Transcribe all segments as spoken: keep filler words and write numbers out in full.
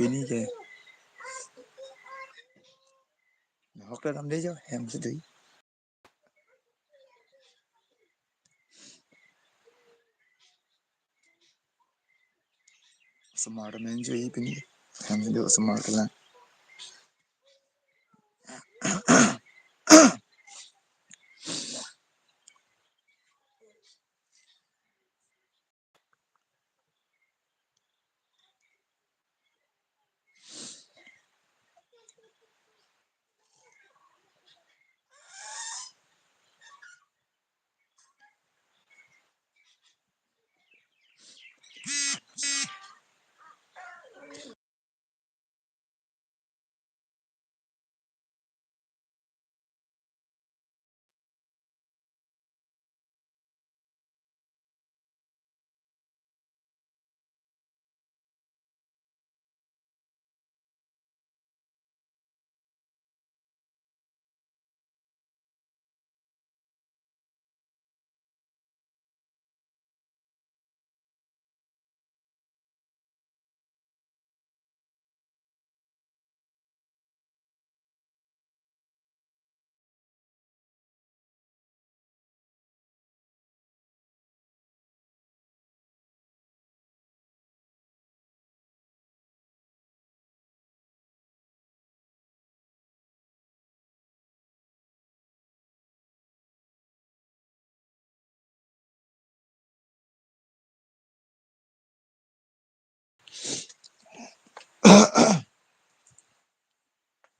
Pini ke. Hok ta dam de jo, hem si dei. Osomar ta men jo pini. Hem si dei osomar ta lang.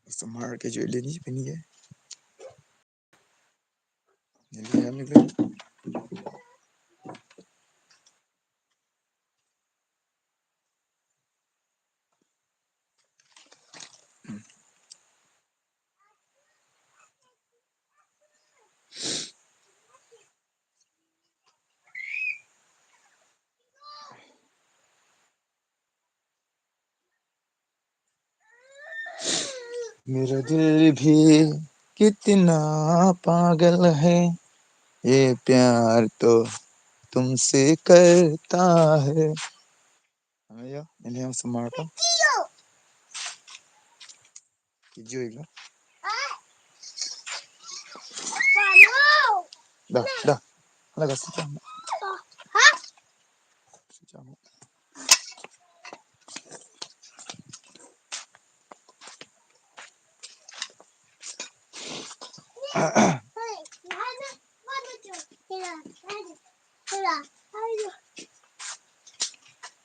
Osomar ke jo le ni pini ke. Neli ham ni le. मेरा दिल भी कितना पागल है, ये प्यार तो तुमसे करता है। Ayo, neli osomar ta. Kijui lo. Dah, dah. Ala kasi kamu. Kasi kamu.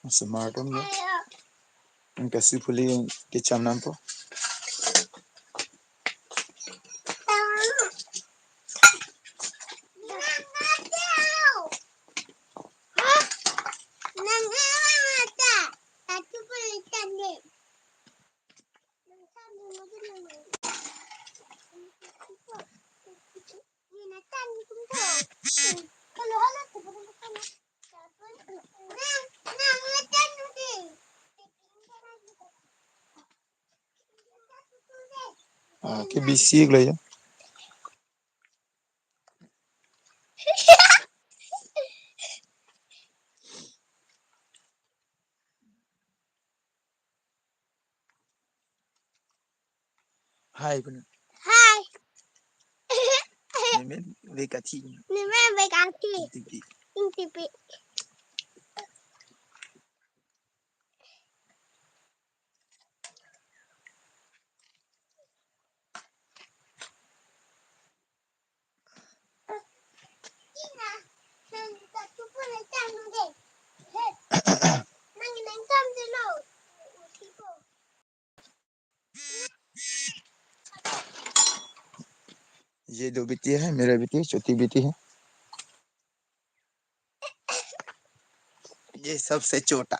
Osomar atum ya. Angke si puli kecham nampo. Ah, ke bisi gula ya. Hai, pun. Hai. Nemen vekati. Nemen vekati. Tipi. Tipi. ये दो बेटी है, मेरा बेटी, छोटी बेटी है। ये सबसे छोटा।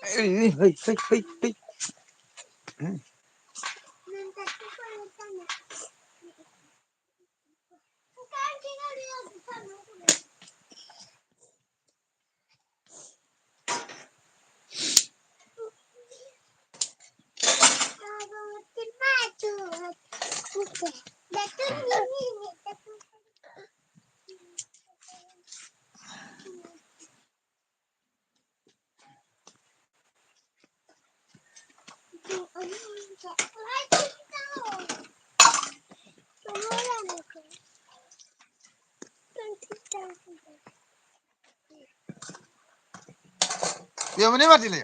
Hey, hey, hey, hey, hey. Hmm. Ya, mene mati le.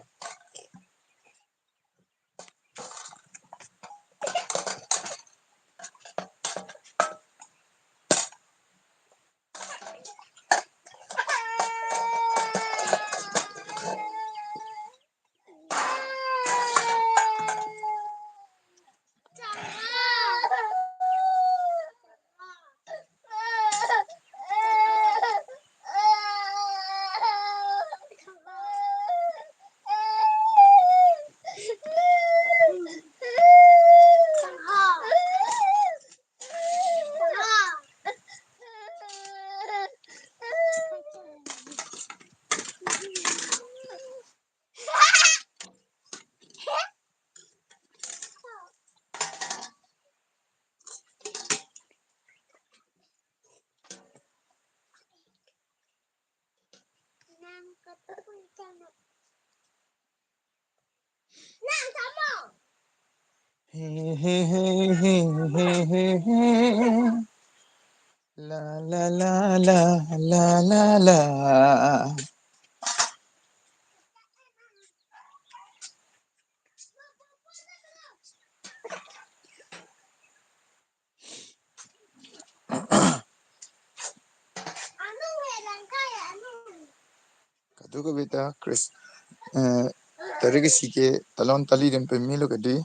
La, la, la, la, la, la, la. Kadokave ta Chris, eh, tarik isi ke talon tali dem pemelo kadi.